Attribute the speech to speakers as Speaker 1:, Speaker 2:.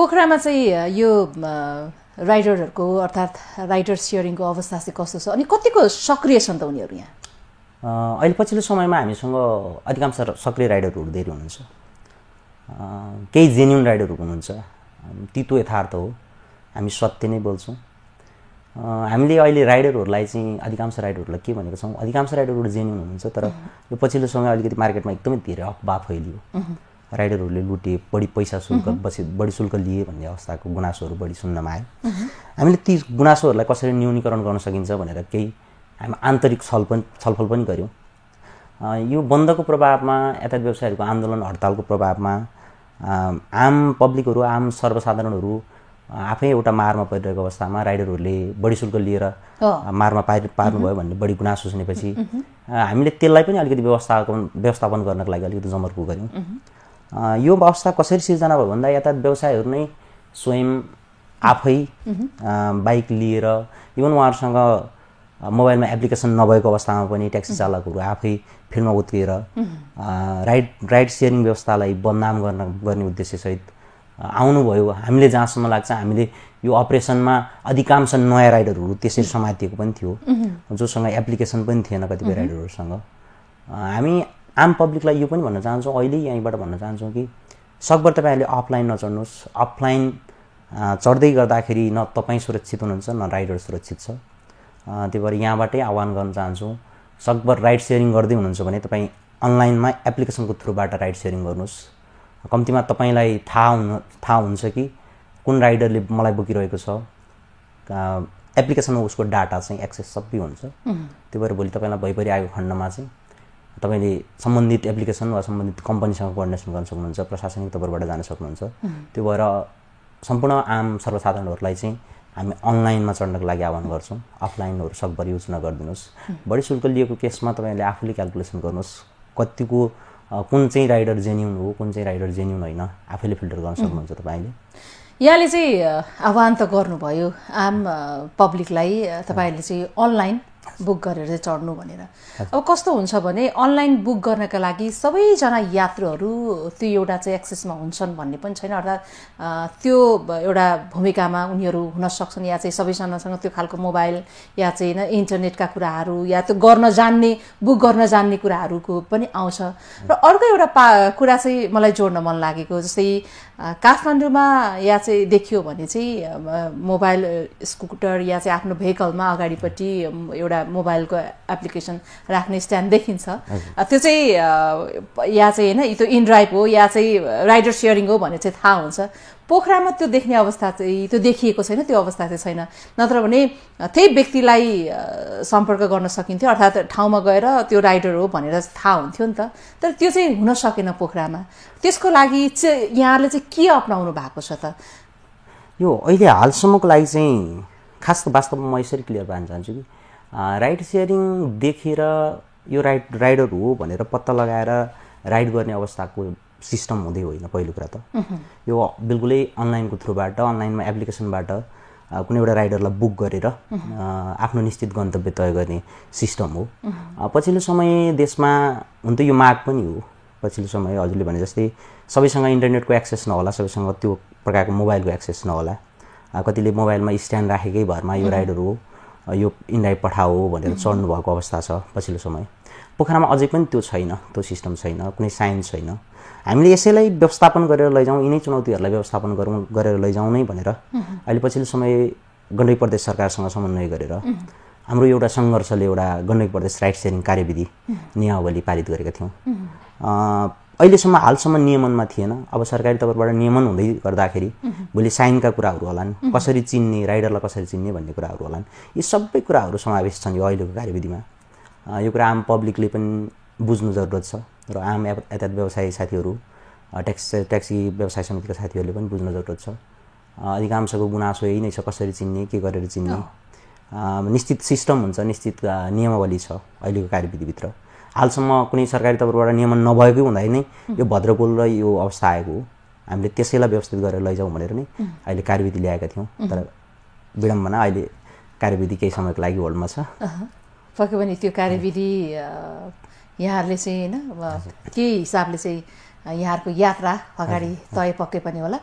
Speaker 1: पोखरामा चाहिँ यो राइडरहरूको अर्थात् राइडर सेयरिङको अवस्था चाहिँ कस्तो छ अनि कतिको सक्रिय छन् त उनीहरू यहाँ?
Speaker 2: अहिले पछिल्लो समयमा हामीसँग अधिकांश सक्रिय राइडरहरू धेरै हुनुहुन्छ। केही जेन्युन राइडरहरू हुनुहुन्छ, ती त यथार्थ हो, हामी सत्य नै बोल्छौँ। हामीले अहिले राइडरहरूलाई चाहिँ अधिकांश राइडरहरूलाई के भनेको छौँ, अधिकांश राइडरहरू जेन्युन हुनुहुन्छ, तर यो पछिल्लो समय अलिकति मार्केटमा एकदमै धेरै अफवाह फैलियो। राइडरहरूले लुटे, बढी पैसा शुल्क बढी शुल्क लिए भन्ने अवस्थाको गुनासोहरू बढी सुन्नमा आयो। हामीले ती गुनासोहरूलाई कसरी न्यूनीकरण गर्न सकिन्छ भनेर केही हामी आन्तरिक छलफल पनि गऱ्यौँ। यो बन्दको प्रभावमा, यातायात व्यवसायीहरूको आन्दोलन हडतालको प्रभावमा आम पब्लिकहरू, आम सर्वसाधारणहरू आफै एउटा मारमा परिरहेको अवस्थामा राइडरहरूले बढी शुल्क लिएर मारमा पार्नुभयो भन्ने बढी गुनासो सुनेपछि हामीले त्यसलाई पनि अलिकति व्यवस्थापन गर्नको लागि अलिकति जमर्को गऱ्यौँ। यो अवस्था कसरी सिर्जना भयो भन्दा यातायात व्यवसायीहरू नै स्वयं आफै बाइक लिएर, इभन उहाँहरूसँग मोबाइलमा एप्लिकेसन नभएको अवस्थामा पनि ट्याक्सी चालकहरू आफै फिल्डमा उत्रिएर राइड सेयरिङ व्यवस्थालाई बदनाम गर्ने उद्देश्यसहित आउनुभयो। हामीले जहाँसम्म लाग्छ हामीले यो अपरेसनमा अधिकांश नयाँ राइडरहरू त्यसरी समातिएको पनि थियो, जोसँग एप्लिकेसन पनि थिएन कतिपय राइडरहरूसँग। हामी आम पब्लिकलाई यो पनि भन्न चाहन्छौँ, अहिले यहीँबाट भन्न चाहन्छौँ कि सकभर तपाईँहरूले अफलाइन नचढ्नुहोस्। अफलाइन चढ्दै गर्दाखेरि न तपाईँ सुरक्षित हुनुहुन्छ न राइडर सुरक्षित छ। त्यही भएर यहाँबाटै आह्वान गर्न चाहन्छौँ, सकभर राइड सेयरिङ गर्दै हुनुहुन्छ भने तपाईँ अनलाइनमा एप्लिकेसनको थ्रुबाट राइड सेयरिङ गर्नुहोस्। कम्तीमा तपाईँलाई थाहा हुन्छ कि कुन राइडरले मलाई बोकिरहेको छ। एप्लिकेसनमा उसको डाटा चाहिँ एक्सेस सबै हुन्छ। त्यही भएर भोलि तपाईँलाई भइपरि आएको खण्डमा चाहिँ तपाईँले सम्बन्धित एप्लिकेसन वा सम्बन्धित कम्पनीसँग कोअर्डिनेसन गर्न सक्नुहुन्छ, प्रशासनिक तौरबाट जान सक्नुहुन्छ। त्यो भएर सम्पूर्ण आम सर्वसाधारणहरूलाई चाहिँ हामी अनलाइनमा चढ्नको लागि आह्वान गर्छौँ। अफलाइनहरू सकभर युज नगरिदिनुहोस्। बढी शुल्क लिएको केसमा तपाईँले आफूले क्यालकुलेसन गर्नुहोस्, कतिको कुन चाहिँ राइडर जेन्युन हो, कुन चाहिँ राइडर जेन्युन होइन, आफैले फिल्टर गर्न सक्नुहुन्छ तपाईँले।
Speaker 1: यहाँले चाहिँ आह्वान त गर्नुभयो आम पब्लिकलाई, तपाईँहरूले चाहिँ अनलाइन बुक गरेर चाहिँ चढ्नु भनेर। अब कस्तो हुन्छ भने अनलाइन बुक गर्नका लागि सबैजना यात्रुहरू त्यो एउटा चाहिँ एक्सेसमा हुन्छन् भन्ने पनि छैन, अर्थात् त्यो एउटा भूमिकामा उनीहरू हुन सक्छन् या चाहिँ सबैजनासँग त्यो खालको मोबाइल या चाहिँ होइन इन्टरनेटका कुराहरू या त्यो बुक गर्न जान्ने कुराहरूको पनि आउँछ। र अर्को एउटा कुरा चाहिँ मलाई जोड्न मन लागेको, जस्तै काठमाडौँमा या चाहिँ देखियो भने चाहिँ मोबाइल स्कुटर या चाहिँ आफ्नो भेहिकलमा अगाडिपट्टि एउटा मोबाइलको एप्लिकेसन राख्ने स्ट्यान्ड देखिन्छ। त्यो चाहिँ या चाहिँ होइन त्यो इनड्राइभ हो या चाहिँ राइडर सेयरिङ हो भने चाहिँ थाहा हुन्छ। पोखरामा त्यो देख्ने अवस्था चाहिँ त्यो देखिएको छैन, त्यो अवस्था चाहिँ छैन। नत्र भने त्यही व्यक्तिलाई सम्पर्क गर्न सकिन्थ्यो, अर्थात् ठाउँमा गएर त्यो राइडर हो भनेर थाहा हुन्थ्यो नि त। तर त्यो चाहिँ हुन सकेन पोखरामा। त्यसको लागि चाहिँ यहाँले चाहिँ के अपनाउनु भएको छ त?
Speaker 2: यो अहिले हालसम्मको लागि चाहिँ खास त वास्तवमा म यसरी क्लियर पार्न चाहन्छु कि राइड सेयरिङ देखेर यो राइडर हो भनेर पत्ता लगाएर राइड गर्ने अवस्थाको सिस्टम हुँदै होइन। पहिलो कुरा त यो बिल्कुलै अनलाइनको थ्रुबाट, अनलाइनमा एप्लिकेसनबाट कुनै एउटा राइडरलाई बुक गरेर आफ्नो निश्चित गन्तव्य तय गर्ने सिस्टम हो। पछिल्लो समय देशमा हुन त यो माग पनि हो। पछिल्लो समय हजुरले भने जस्तै सबैसँग इन्टरनेटको एक्सेस नहोला, सबैसँग त्यो प्रकारको मोबाइलको एक्सेस नहोला, कतिले मोबाइलमा स्ट्यान्ड राखेकै भरमा यो राइडर हो, यो इनड्राइभ पठाओ भनेर चढ्नु भएको अवस्था छ पछिल्लो समय। पोखरामा अझै पनि त्यो छैन, त्यो सिस्टम छैन, कुनै साइन छैन। हामीले यसैलाई व्यवस्थापन गरेर लैजाउँ, यिनै चुनौतीहरूलाई व्यवस्थापन गरेर लैजाउँ नै भनेर अहिले पछिल्लो समय गण्डकी प्रदेश सरकारसँग समन्वय गरेर हाम्रो एउटा सङ्घर्षले एउटा गण्डकी प्रदेश राइड सेयरिङ कार्यविधि नियमावली पारित गरेका थियौँ। अहिलेसम्म हालसम्म नियमनमा थिएन। अब सरकारी तर्फबाट नियमन हुँदै गर्दाखेरि भोलि साइनका कुराहरू होलान्, कसरी चिन्ने, राइडरलाई कसरी चिन्ने भन्ने कुराहरू होलान्। यी सबै कुराहरू समावेश छन् यो अहिलेको कार्यविधिमा। यो कुरा आम पब्लिकले पनि बुझ्नु जरुरत छ र आम यातायात व्यवसायी साथीहरू, ट्याक्सी व्यवसाय समितिका साथीहरूले पनि बुझ्नु जरुरत छ। अधिकांशको गुनासो यही नै छ, कसरी चिन्ने, के गरेर चिन्ने। निश्चित सिस्टम हुन्छ, निश्चित नियमावली छ अहिलेको कार्यविधिभित्र। हालसम्म कुनै सरकारी तर्फबाट नियमन नभएकै हुँदा नै यो भद्रकोल र यो अवस्था आएको हो। हामीले त्यसैलाई व्यवस्थित गरेर लैजाउँ भनेर नै अहिले कार्यविधि ल्याएका थियौँ। तर विडम्बना अहिले कार्यविधि केही समयको लागि होल्डमा छ।
Speaker 1: पक्कै पनि त्यो कार्यविधि यहाँहरूले चाहिँ होइन के हिसाबले चाहिँ यहाँहरूको यात्रा अगाडि तय पक्कै पनि होला।